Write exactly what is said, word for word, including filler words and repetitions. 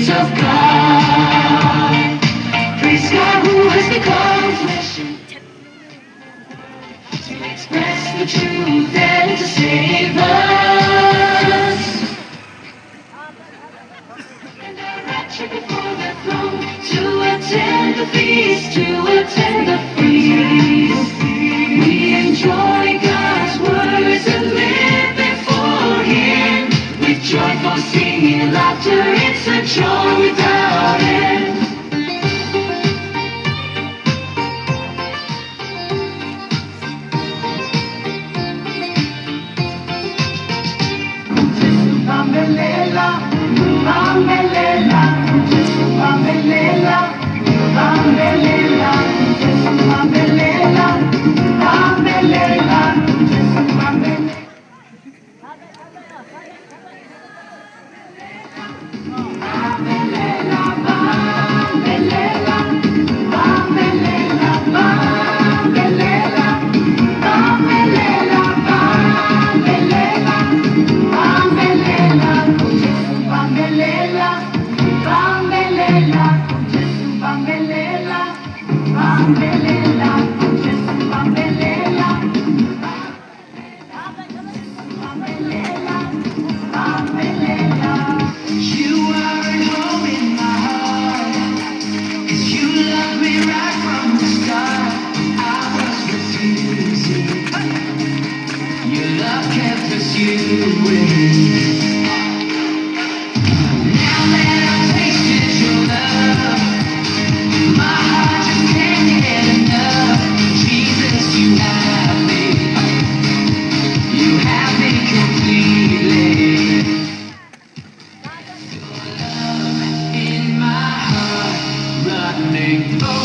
of God. Praise God who has become flesh and to express the truth and to save us. And our rapture before the throne to attend the feast, to attend the feast. We enjoy God's words and live before Him with joyful singing and laughter. It's a joy without end. You are at home in my heart, 'cause you loved me right from the start. I was refusing. Your love kept pursuing. Now that I've tasted your love, my heart just can't get enough. Jesus, you have me. You have me completely. Your love in my heart, running over.